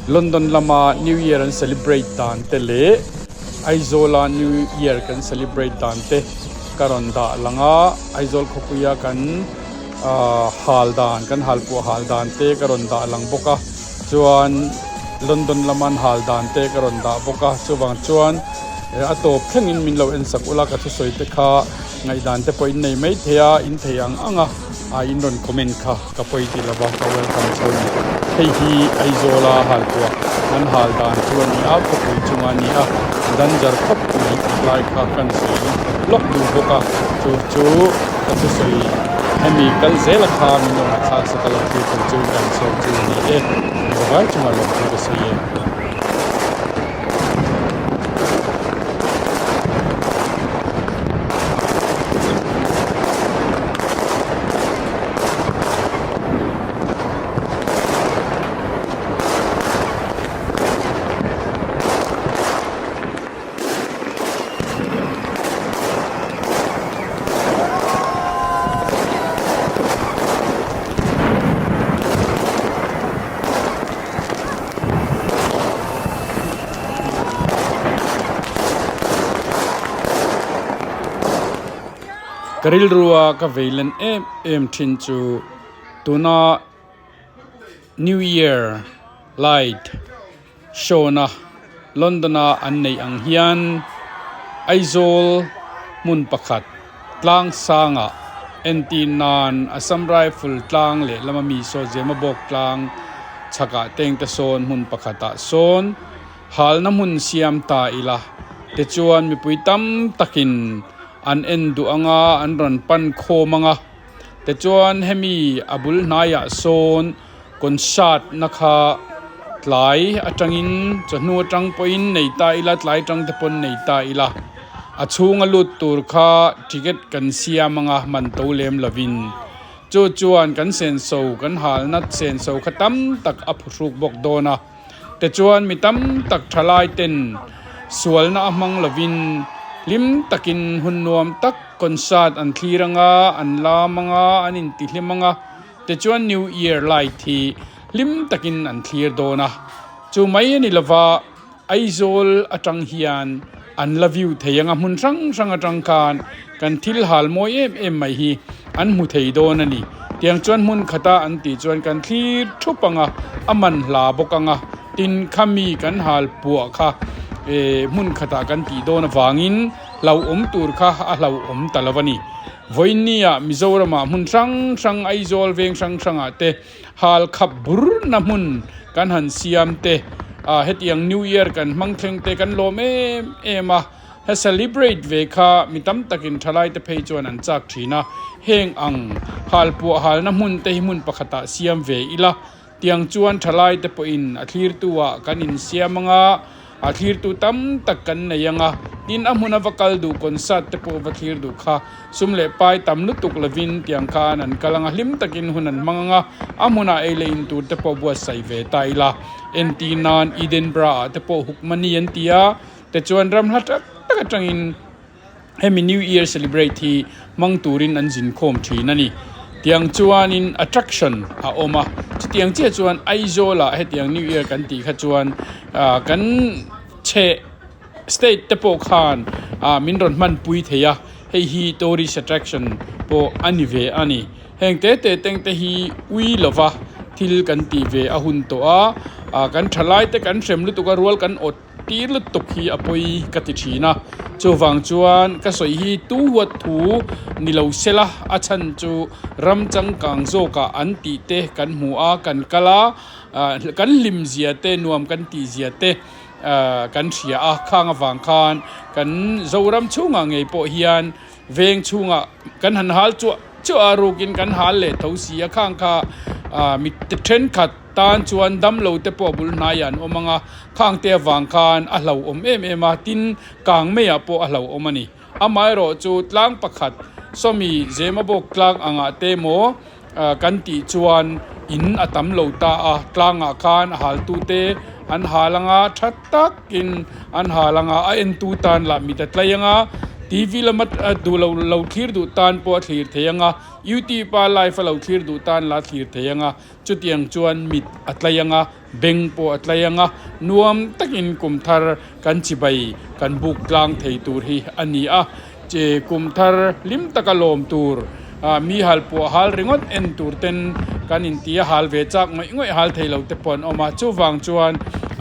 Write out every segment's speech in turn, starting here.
London lama New Year an celebrate dan te leh Aizawla New Year kan celebrate dan te ka rawn dah lang a, Aizawl khawpuia kan ahh hal dan kan halpuah hal dan te ka rawn dah lang bawk a chuan London lama an hal dan te ka rawn dah bawk a chuvang chuan a tawp thlengin min lo en sak ula ka thusawi te kha ngaihdan te pawh in nei mai thei a in thei ang ang a ah in rawn comment kha ka pawi tih lova ka welcome chu a ni. Hei hi Aizawla halpuah an hal dan chu a ni a, khawpui chunga a ni a, danger khawp mai tih lai kha kan sawi lawk duh bawk a, chu chu ka thusawi hemi kal zela kha min rawn thlak sak a lo thlir tur chu kan sawi chu a ni e, vai chunga lawmthu ka sawi e. Ka rilrua ka vei len em em thin chu tuna new year light show na London a an neih ang hian Aizawl hmun pakhat tlang sangah entir nan Assam Rifle tlang leh lama mi saw Zemabawk tlang chhakah tengte sawn hmun pakhatah sawn halna hmun siam ta ila tichuan mipui tam takin an en duh ang a an rawn pan khawm ang a tichuan hemi a bul hnaiah sawn concert na kha tlai atangin chawhnu atang pawhin nei ta ila tlai atang te pawn nei ta ila a chhunga lut tur kha ticket kan siam ang a man to lem lovin chu chuan kan senso kan halna senso kha tam tak a phuhruk bawk dawn a. Tichuan mi tam tak thalai ten sualna a hmang lovin hlim takin hun nuam tak concert an thlir anga, an lam anga, an intihlim anga, tichuan New Year light hi hlim takin an thlir dawn a. Chu mai a ni lova Aizawl atang hian an la view thei anga hmun hrang hrang atang khan kan thil hal mawi em em mai hi an hmu thei dawn a ni. Tiang chuan hmun khata an tih chuan kan thlir thup ang a, a man hla bawk ang a, tin khami kan hal puah kha eh hmun khatah kan tih dawn avangin hlauhawm tur kha a hlauhawm ta lo a ni. Vawiinnia Mizoramah hmun hrang hrang Aizawl veng hrang hrangah te hal khap burna hmun kan han siam te ah hetiang New Year kan hmang thleng te kan lawm em em a. He celebrate ve kha mi tam takin thalai te phei chuan an chak thin a, heng ang halpuah halna hmun te hi hmun pakhatah siam ve ila, tiang chuan thalai te pawhin a thlirtu ah kan insiam ang a, a thlirtu tam tak kan nei ang a, tin a hmun a va kal duh concert te pawh va thlir duh kha sum leh pai tam lutuk lovin tiang khan an kal ang a, hlim takin hun an hmang ang a, a hmunah ei leh in tur te pawh buatsaih ve ta ila, entir nan Edinburgh ah te pawh Hukmani an ti a. Tichuan ram hla tak tak atangin hemi New Year celebrate hi hmang turin an zin khawm thin a ni. Tiang chuanin attraction a awm a, chutiang chiah chuan Aizawlah hetiang New Year kan tih kha chuan kan chhe state te pawh khan min rawn hmanpui thei a, hei hi tourist attraction pawh a ni ve a ni. Heng te te teng te hi ui lova thil kan tih ve a hun tawh a, kan thalai te kan hrem lutuk a rual kan awt. Tir lutuk hi a pawi ka ti thin a, chuvang chuan ka sawi hi tu huat thu ni lo se la, a chhan chu ram changkang zawkah an tih te kan hmu a, kan kal a, kan hlim zia te nuam kan tih zia te kan hria a, khang avang khan kan Zoram chhungah ngei pawh hian veng chhungah kan han hal chuah chuah a, rukin kan hal leh tho si a, khang kha mi thenkhat tan chuan damlo te pawh bul hnaiah an awm ang a, khang te avang khan a hlauhawm em em a, tin kang meiah pawh a hlauhawm a ni. Amaherawh chu tlang pakhat sawmi Zemabawk tlang angah te maw kan tih chuan in a tam lo ta a, tlangah khan a haltu te an hal ang a, tha takin an hal ang a, a entu tan lah mit a tlai ang a, TV lama duh lo lo thlir duh tan pawh a thlir thei ang a, youtube a live a lo thlir duh tan lah a thlir thei ang a, chutiang chuan mit a tlai ang a, beng pawh a tlai ang a, nuam takin kum thar kan chibai kan buk tlang thei tur hi a ni a, che kum thar hlim taka lawm tur ah mi hal pawh hal ringawt en tur ten kan inti a, hal ve chak ngawih ngawih hal thei lo te pawh an awm a, chuvang chuan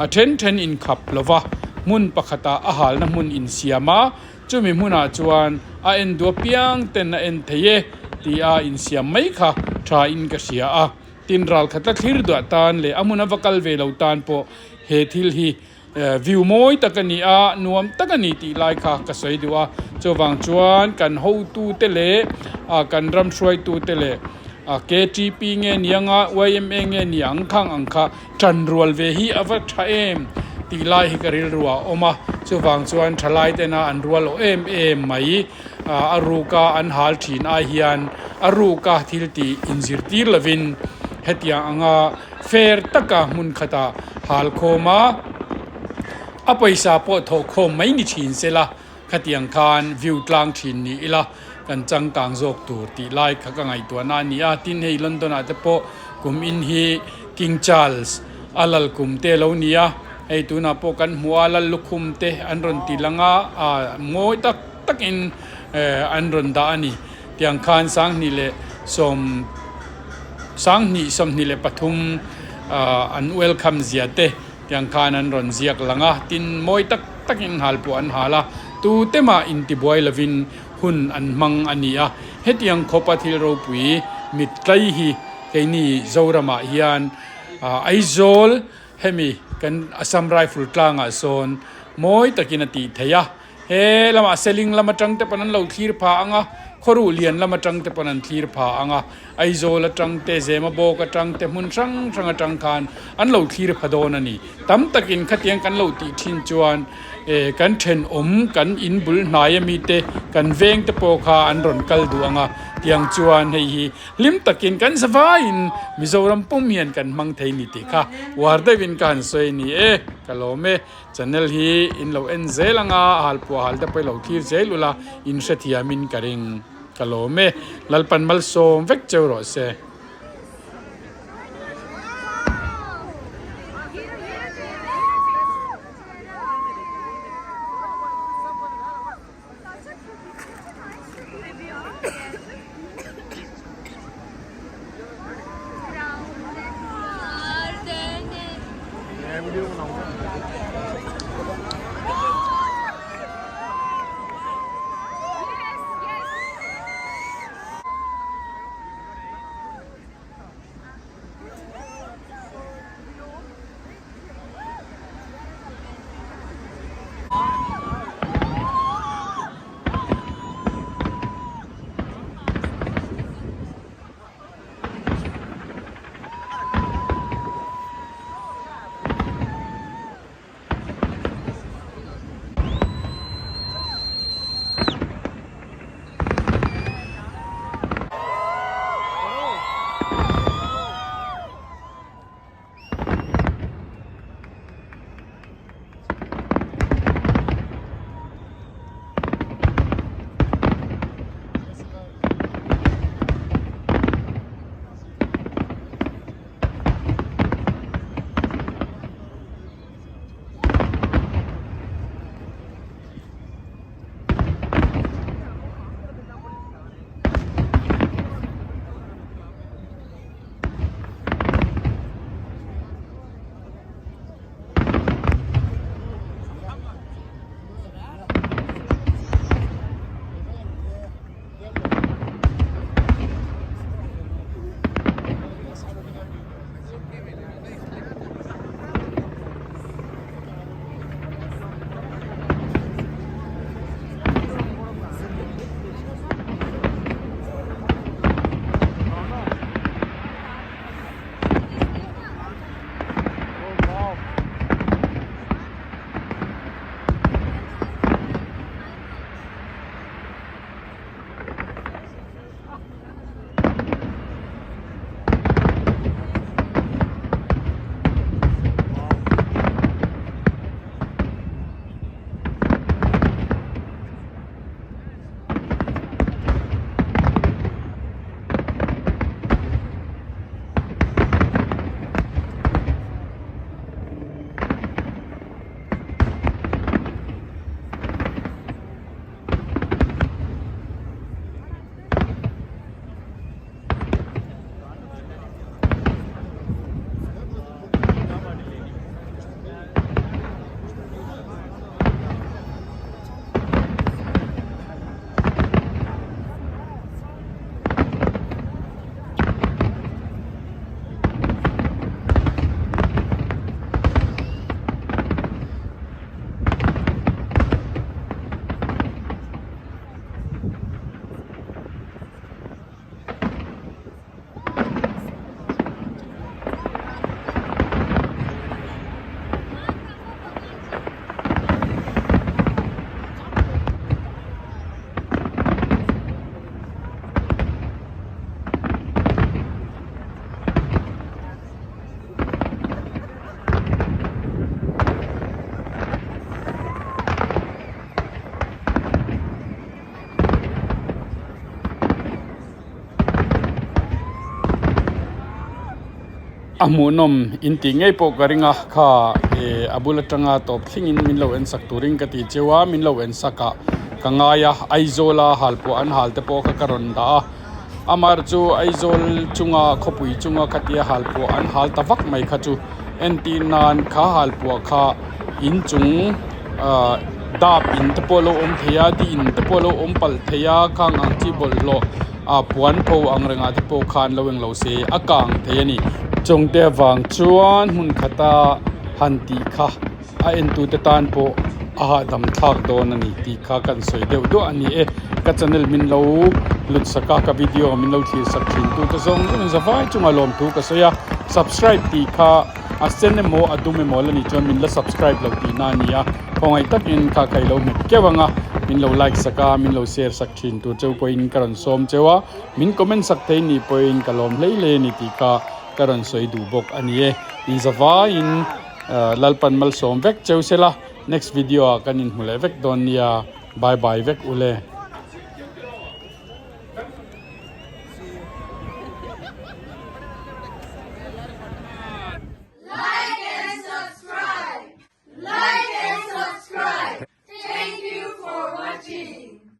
a then then inkhap lova hmun pakhatah a halna hmun insiam a, chumi hmunah chuan a en duh apiang ten a en thei e tih a insiam mai kha tha in ka hria a, tin ral khat la thlir duah tan leh a hmun a va kal ve lo tan pawh he thil hi View mawi tak a ni a, nuam tak a ni tih lai kha ka sawi duh a. Chuvang chuan kan hotute leh kan ram hruaitute leh KTP nge ni anga yma nge ni ang khang ang kha tan rual ve hi a va tha em tih lai hi ka rilru ah a awm a. Chuvang chuan thalai tena an rual awh em em mai a ruka an hal thin ai hian a ruka thil tih inzirtir lovin hetiang anga Fair taka hmun khatah hal khawm a, a pawisa pawh thawh khawm mai ni thin se la, khatiang khan view tlang thin ni ila kan changkang zawk tur tih lai kha ka ngaihtuahna a ni a. Tin, hei London ah te pawh kum in hi King Charles a lal kum te a lo ni a, hei tunah pawh kan hmuh a lal lukhum te an rawn ti lang a, mawi tak takin an rawn dah a ni. Tiang khan 2010 2023 an welcome zia te tiang khan an rawn ziak lang a, tin mawi tak takin hal pawh an hal a, tute mah intibuai lovin hun an hmang a ni a, hetiang khawpa thil ropui mit tlai hi keini Zoramah hian Aizawl hemi kan Assam Rifle tlangah sawn mawi takin a tih theih a. He lamah Seling lam atang te pawn an lo thlir pha ang a, Khawruh lian lam atang te pawn an thlir pha ang a, Aizawl atang te, Zemabawk atang te, hmun hrang hrang atang khan an lo thlir pha dawn a ni. Tam takin khatiang kan lo tih thin chuan eh kan thenawm, kan in bul hnai ami te, kan veng te pawh kha an rawn kal duh ang a, tiang chuan hei hi hlim takin kan zavaiin Mizoram pum hian kan hmang thei ni tih kha uar deuhin ka han sawi a ni e, ka lawm e. Channel hi in lo en zel anga halpuah hal te pawh i lo thlir zel ula in hrethiam in ka ring ka lawm e Lalpan malsawm vek cheu rawh se. A hmuhnawm in tih ngei pawh ka ring a, kha eh a bul atanga tawp thlengin min lo en sak turin ka ti cheu a, min lo en sak ah ka ngai a, Aizawla hal pawh an hal te pawh kha ka rawn dah a, amaherawh chu Aizawl chunga khawpui chunga khatia hal pawh an hal ta vak mai kha chu entir nan kha hal pawh kha inchung ah dap in te pawh a lo awm thei a, di in te pawh a lo awm palh thei a, khang ang chi bawlhhlawh. a puan pho ang rengah te pawh khan lo englo se a kang thei a ni. Chawngte avang chuan hmun khata han tih kha a entute tan pawh a hahdam thlak dawn a ni tih kha kan sawi deuh duah a ni e. Ka channel min lo lut sak a, ka video min lo thlir sak thin tute zawng zawng in zavai chunga lawmthu ka sawi a, subscribe tih kha a sen emaw a dum emaw la nih chuan min la subscribe lo tihna a ni a, khawngaih takin kha ka ilo hmet keuh ang a, min lo like sak a, min lo share sak thin tur cheu pawhin ka rawn sawm cheu a, min comment sak thei nih pawhin ka lawm hlei hlei a ni tih kha ka rawn sawi duh bawk a ni e. Inzavaiin Lalpan malsawm vek cheu sela, next video ah kan inhmu leh vek dawn nia, bye bye vek ule.